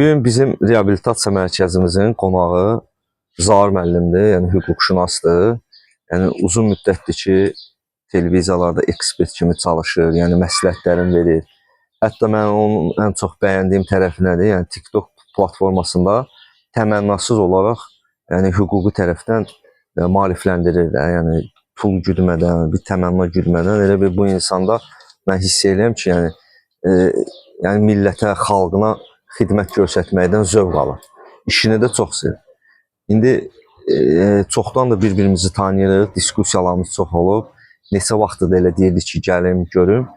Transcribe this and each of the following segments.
Bu gün bizim reabilitasiya mərkəzimizin qonağı Zaur müəllimdir, yəni hüquqşünasdır. Yəni uzun müddətdir ki, televiziyalarda ekspert kimi çalışır, yəni məsləhətlərini verir. Hətta mən onun ən çox bəyəndiyim tərəfi nədir? Yəni TikTok platformasında təmənnasız olaraq, yəni hüquqi tərəfdən maarifləndirir də, yəni pul güdmədən, bir təmənna güdmədən elə bir bu insanda mən hiss eləyirəm ki, yəni yəni millətə, xalqına xidmət göstərməkdən zövq alır. İşini də çox sevir. İndi çoxdan da bir-birimizi tanıyırıq, diskussiyalarımız çox olub. Neçə vaxtdır da elə deyirdik ki, gəlim, görüm.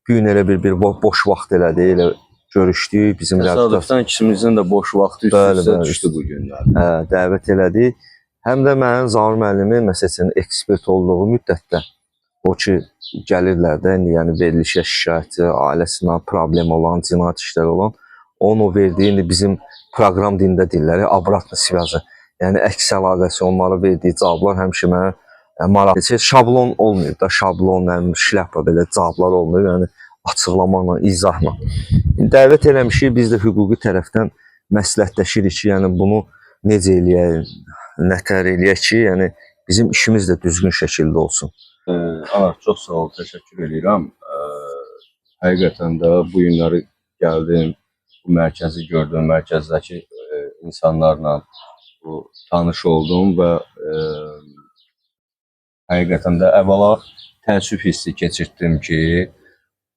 Bu gün elə bir boş vaxt elədi, elə görüşdük. Bizim reabilitasiya Təsadüfdən ikimizin də boş vaxtı Bəli, üst-üstə bəli. düşdü bu günlər. Hə, dəvət elədi. Həm də mənim Zaur müəllimin məsəl üçün ekspert olduğu müddətdə o ki gəlirlər də indi yəni verilişə şikayətçi, ailəsinə problem olan, cinayət işləri olan, onun o verdiyi indi bizim proqram dilində deyirlər, обратно связы. Yəni əks əlaqəsi, onlara verdiyi cavablar həmişə mənə maraqlı. Heç şablon olmayıb da, şablon, nə bilim, şlyapa belə cavablar olmayıb, yəni açıqlamaqla, izahla. İndi dəvət eləmişik, biz də hüquqi tərəfdən məsləhətləşirik ki, yəni bunu necə eləyək, nətər eləyək ki, yəni bizim işimiz də düzgün şəkildə olsun. Anar, çox sağ ol, təşəkkür eləyirəm. Həqiqətən də bu günləri gəldim, bu mərkəzi gördüm, mərkəzdəki insanlarla bu tanış oldum və həqiqətən də əvvəla təəssüf hissi keçirtdim ki,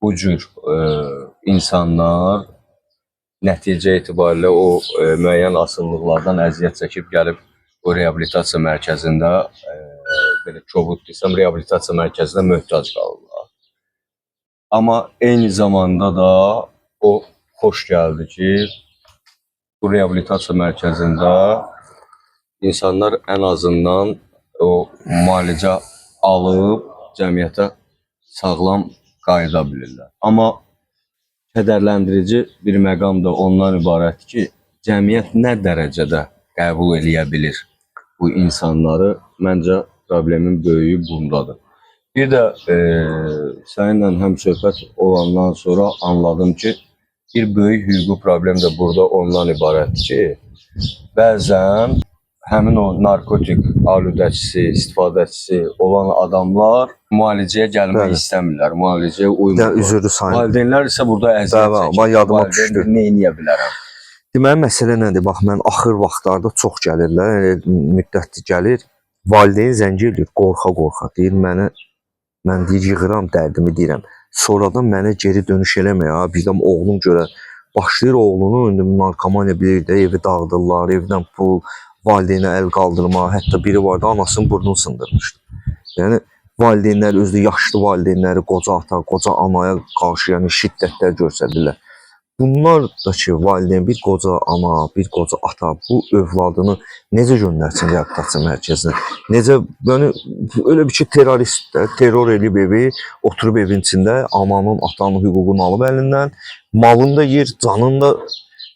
bu cür insanlar nəticə etibarilə o müəyyən asılılıqlardan əziyyət çəkib gəlib o reabilitasiya mərkəzində belə kobud desəm, reabilitasiya mərkəzinə möhtac qalırlar. Amma eyni zamanda da o xoş gəldi ki, bu reabilitasiya mərkəzində insanlar ən azından o müalicə alıb cəmiyyətə sağlam qayıda bilirlər. Amma kədərləndirici bir məqam da ondan ibarətdir ki, cəmiyyət nə dərəcədə qəbul eləyə bilir bu insanları? Məncə problemin böyüyü bundadır. Bir də səninlə həm söhbət olandan sonra anladım ki, bir böyük hüquqi problem də burada ondan ibarətdir ki, bəzən həmin o narkotik aludəçisi, istifadəçisi olan adamlar müalicəyə gəlmək istəmirlər, müalicəyə Bir də uymurlar. üzürlü sayın. Valideynlər isə burada əziyyət Bəli, çəkir. bax, yadıma Valideyn düşdü. Nə edə bilərəm? Deməli məsələ nədir? Bax mən axır vaxtlarda çox gəlirlər, elə müddətdir gəlir. Valideyn zəng eləyir qorxa-qorxa. Deyir mənə mən deyir yığıram dərdimi deyirəm. Sonradan mənə geri dönüş eləmir ha. Birdən oğlum görə başlayır oğlunu indi narkomaniya bilir də evi dağıdırlar, evdən pul, valideynə əl qaldırma, hətta biri vardı anasının burnunu sındırmışdı. Yəni valideynlər özü yaşlı valideynləri, qoca ata, qoca anaya qarşı yəni şiddətlər göstərirlər. Bunlar da ki, valideyn bir qoca ana, bir qoca ata bu övladını necə göndərsin reabilitasiya mərkəzinə? Necə yəni elə bir ki terrorist də, terror eləyib evi, oturub evin içində ananın, atanın hüququnu alıb əlindən, malını da yeyir, canını da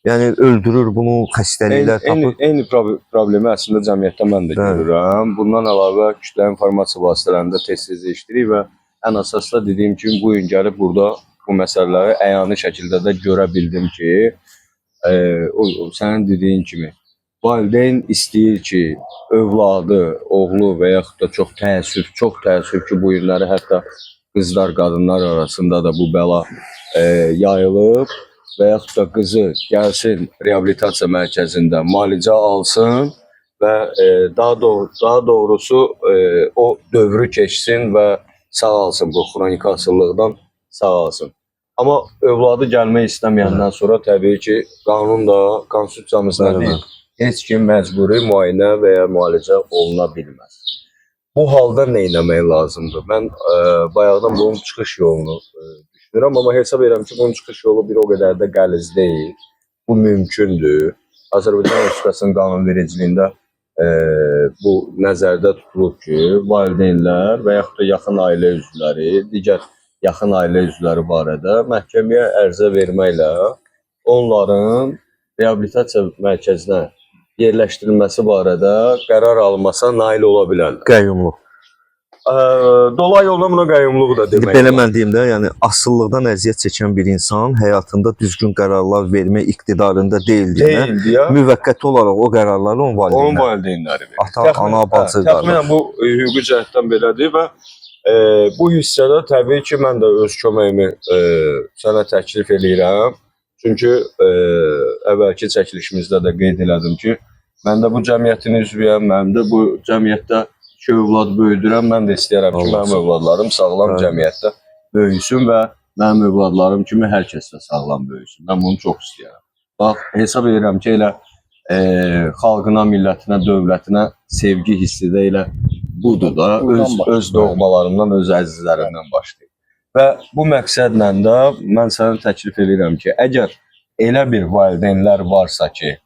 yəni öldürür bunu, xəstəliklər Eyni, tapır. eyni problemi əslində cəmiyyətdə mən də görürəm. Bundan əlavə kütləvi informasiya vasitələrində tez-tez eşidirik və ən əsasda dediyim kimi bu gün gəlib burada bu məsələləri əyani şəkildə də görə bildim ki, o sənin dediyin kimi valideyn istəyir ki, övladı, oğlu və yaxud da çox təəssüf, çox təəssüf ki, bu günləri hətta qızlar, qadınlar arasında da bu bəla yayılıb və yaxud da qızı gəlsin reabilitasiya mərkəzində müalicə alsın və daha doğrusu o dövrü keçsin və sağalsın, bu xronik asılılıqdan sağalsın. Amma övladı gəlmək istəməyəndən sonra təbii ki, qanun da, konstitusiyamız nə deyir? Heç kim məcburi müayinə və ya müalicə oluna bilməz. Bu halda nə etmək lazımdır? Mən bayaqdan bunun çıxış yolunu düşünürəm, amma hesab edirəm ki, bunun çıxış yolu bir o qədər də qəliz deyil. Bu mümkündür. Azərbaycan Respublikasının qanunvericiliyində bu nəzərdə tutulub ki, valideynlər və yaxud da yaxın ailə üzvləri, digər yaxın ailə üzvləri barədə məhkəməyə ərizə verməklə onların reabilitasiya mərkəzinə yerləşdirilməsi barədə qərar alınmasına nail ola bilərlər. Qəyyumluq. Dolayı yolla buna qəyyumluq da İndi demək. belə mən deyim də, yəni asılılıqdan əziyyət çəkən bir insan həyatında düzgün qərarlar vermə iqtidarında deyildi. Deyildi ya. Müvəqqəti olaraq o qərarları onun Onun valideynləri. valideynləri verir. Ata, ana, bacı, qardaş. Təxminən bu hüquqi cəhətdən belədir və bu hissədə təbii ki, mən də öz köməyimi sənə təklif eləyirəm. Çünki əvvəlki çəkilişimizdə də qeyd elədim ki, mən də bu cəmiyyətin üzvüyəm, mən də bu cəmiyyətdə iki övlad böyüdürəm. Mən də istəyirəm ki, Allah mənim sağ- övladlarım sağlam Bəli. cəmiyyətdə böyüsün və mənim övladlarım kimi hər kəs də sağlam böyüsün. Mən bunu çox istəyirəm. Bax, hesab edirəm ki, elə xalqına, millətinə, dövlətinə sevgi hissi də elə budur da. Buradan Öz, başlayır. öz doğmalarımdan, öz əzizlərimdən başlayır. Və bu məqsədlə də mən sənə təklif edirəm ki, əgər elə bir valideynlər varsa ki,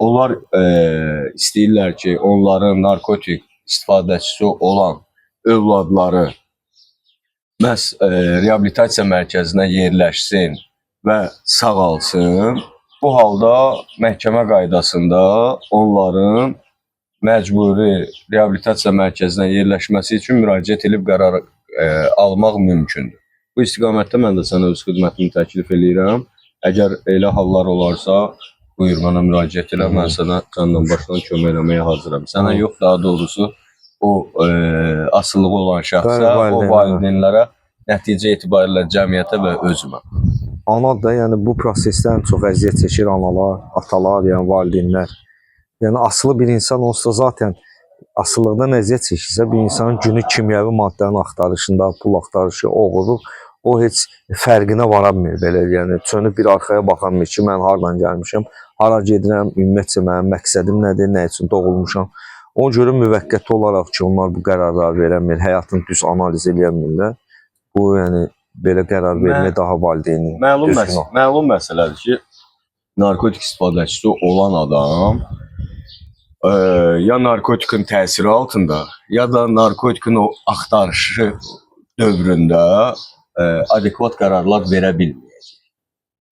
onlar istəyirlər ki, onların narkotik istifadəçisi olan övladları məhz reabilitasiya mərkəzinə yerləşsin və sağalsın. Bu halda məhkəmə qaydasında onların məcburi reabilitasiya mərkəzinə yerləşməsi üçün müraciət edib qərar almaq mümkündür. Bu istiqamətdə mən də sənə öz xidmətimi təklif eləyirəm. Əgər elə hallar olarsa, buyur mənə müraciət elə, mən sənə candan başdan kömək eləməyə hazıram. Sənə yox, daha doğrusu o asılılığı olan şəxsə, Bəli, o valideynlərə. valideynlərə, nəticə etibarilə cəmiyyətə və özümə. Ana da, yəni bu prosesdən çox əziyyət çəkir analar, atalar, yəni valideynlər. Yəni asılı bir insan olsa zaten asılılıqdan əziyyət çəkirsə, bir insanın günü kimyəvi maddənin axtarışında, pul axtarışı, oğurluq, o heç fərqinə vara bilmir belə, yəni çönüb bir arxaya baxamır ki, mən hardan gəlmişəm, hara gedirəm, ümumiyyətcə mənim məqsədim nədir, nə üçün doğulmuşam. Ona görə müvəqqəti olaraq ki, onlar bu qərarları verəmir, həyatını düz analiz eləyə bilmirlər. Bu, yəni belə qərar vermək daha valideynin Məlum düzgün məs məlum məsələdir ki, narkotik istifadəçisi olan adam ya narkotikin təsiri altında, ya da narkotikin o axtarışı dövründə adekvat qərarlar verə bilməyəcək.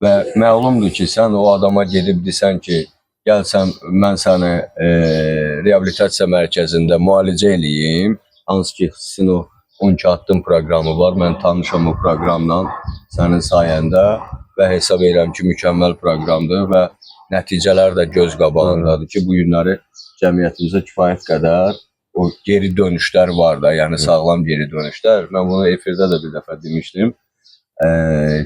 Və məlumdur ki, sən o adama gedib desən ki, gəl sən mən səni reabilitasiya mərkəzində müalicə eləyim, hansı ki, sizin o 12 addım proqramı var. Mən tanışam o proqramla sənin sayəndə və hesab edirəm ki, mükəmməl proqramdır və nəticələr də göz qabağındadır ki, bu günləri cəmiyyətimizə kifayət qədər o geri dönüşlər var da, yəni sağlam geri dönüşlər. Mən bunu efirdə də bir dəfə demişdim.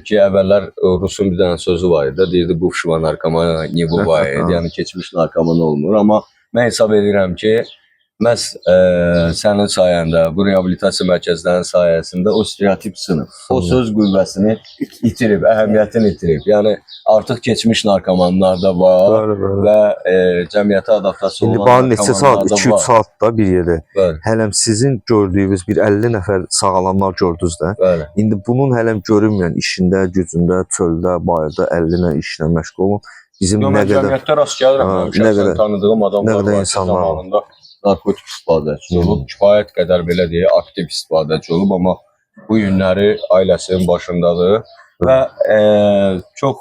Ki əvvəllər o Rusun bir dənə sözü var idi, deyirdi бывшего наркомана не бывает, yəni keçmiş narkoman olmur, amma mən hesab edirəm ki, məhz sənin sayəndə, bu reabilitasiya mərkəzlərinin sayəsində o stereotip sınıb, o söz qüvvəsini itirib, əhəmiyyətini itirib. Yəni artıq keçmiş narkomanlar da var Bəli, bəli. və cəmiyyətə adaptasiya İndi olan bax neçə saat, narkomanlar da 2-3 var. saat da bir yerdə. Bəli, Hələm sizin gördüyünüz bir 50 nəfər sağalanlar gördünüz də. bəli. İndi bunun hələm görünməyən işində, gücündə, çöldə, bayırda 50 nə işlə məşğul olun. Bizim Yo, nə mən qədər cəmiyyətdə rast gəlirəm. Ha, Mənim nə şəxsən qədər- tanıdığım adamlar nə qədər var ki, insanlar var. zamanında narkotik istifadəçisi olub, kifayət qədər belə deyək, aktiv istifadəçi olub, amma bu günləri ailəsinin başındadır və çox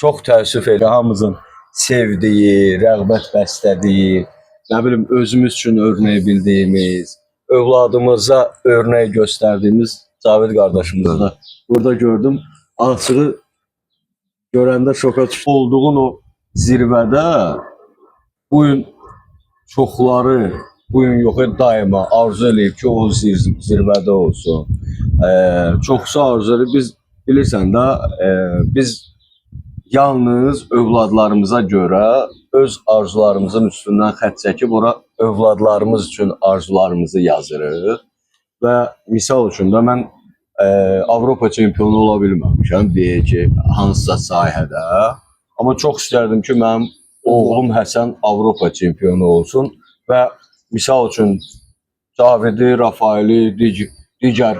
çox təəssüf edirəm hamımızın sevdiyi, rəğbət bəslədiyi, nə bilim özümüz üçün örnək bildiyimiz, övladımıza örnək göstərdiyimiz Cavid qardaşımızı da burada gördüm. Açığı görəndə şoka düşdüm. Olduğun o zirvədə bu gün çoxları bu gün yox, daima arzu eləyib ki, o zirvədə olsun. Çoxsu arzu eləyib. Biz bilirsən də, biz yalnız övladlarımıza görə öz arzularımızın üstündən xətt çəkib ora övladlarımız üçün arzularımızı yazırıq. Və misal üçün də mən Avropa çempionu ola bilməmişəm, deyək ki, hansısa sahədə. Amma çox istərdim ki, mənim oğlum Həsən Avropa çempionu olsun və misal üçün Cavidi, Rafaeli, digər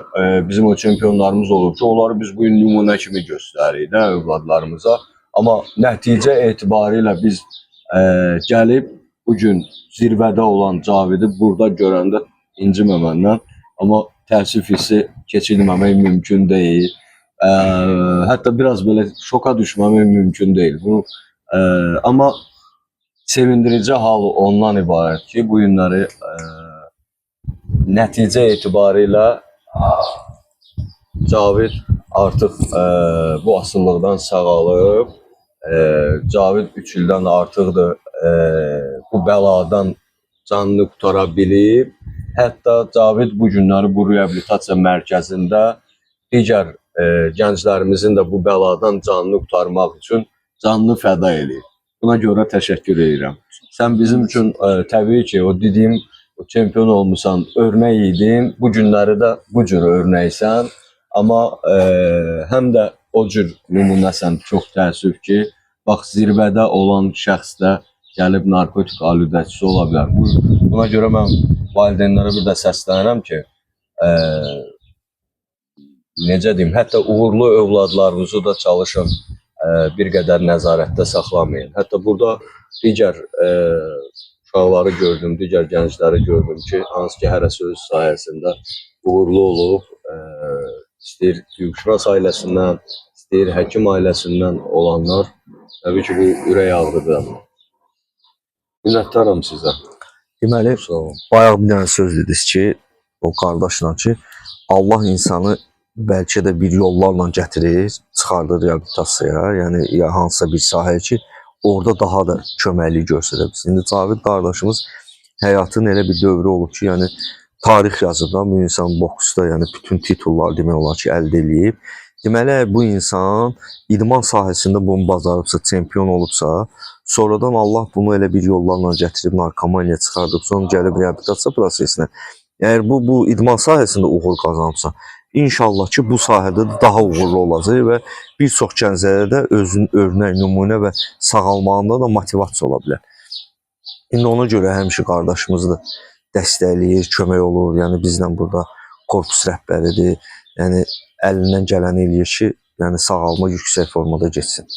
bizim o çempionlarımız olub ki, onları biz bu gün nümunə kimi göstəririk də övladlarımıza. Amma nəticə etibarilə biz gəlib bu gün zirvədə olan Cavidi burada görəndə incimə məndən, amma təəssüf hissi keçirməmək mümkün deyil. Hətta biraz belə şoka düşməmək mümkün deyil. Bu amma sevindirici hal ondan ibarət ki, bu günləri Nəticə etibarilə Cavid artıq bu asılılıqdan sağalıb. Cavid 3 ildən artıqdır bu bəladan canını qurtara bilib. Hətta Cavid bu günləri bu reabilitasiya mərkəzində digər gənclərimizin də bu bəladan canını qurtarmaq üçün canını fəda eləyir. Buna görə təşəkkür edirəm. Sən bizim üçün təbii ki, o dediyim o çempion olmusan, örnək idin. Bu günləri də bu cür örnəksən. Amma həm də o cür nümunəsən, çox təəssüf ki, bax zirvədə olan şəxs də gəlib narkotik aludəçisi ola bilər. Buna görə mən valideynlərə bir də səslənirəm ki, necə deyim, hətta uğurlu övladlarınızı da çalışın bir qədər nəzarətdə saxlamayın. Hətta burada digər uşaqları gördüm, digər gəncləri gördüm ki, hansı ki hərəsi öz sahəsində uğurlu olub, istəyir hüquqşünas ailəsindən, istəyir həkim ailəsindən olanlar, təbii ki, bu ürək ağrıdır. Minnətdaram sizə. Deməli, Sağ olun. bayaq bir dənə söz dediniz ki, o qardaşla ki, Allah insanı bəlkə də bir yollarla gətirir, çıxardır reabilitasiyaya, yəni ya hansısa bir sahəyə ki, orada daha da köməklik göstərə bilsin. İndi Cavid qardaşımız həyatının elə bir dövrü olub ki, yəni tarix yazıb da bu insan boksda, yəni bütün titullar demək olar ki, əldə eləyib. Deməli, əgər bu insan idman sahəsində bunu bacarıbsa, çempion olubsa, sonradan Allah bunu elə bir yollarla gətirib narkomaniya çıxardıb, sonra gəlib reabilitasiya prosesinə. Əgər bu idman sahəsində uğur qazanıbsa, inşallah ki, bu sahədə də daha uğurlu olacaq və bir çox gənclərə də özünün örnək, nümunə və sağalmağında da motivasiya ola bilər. İndi ona görə həmişə qardaşımızı da dəstəkləyir, kömək olur. Yəni bizlə burada korpus rəhbəridir. Yəni əlindən gələni eləyir ki, yəni sağalma yüksək formada getsin.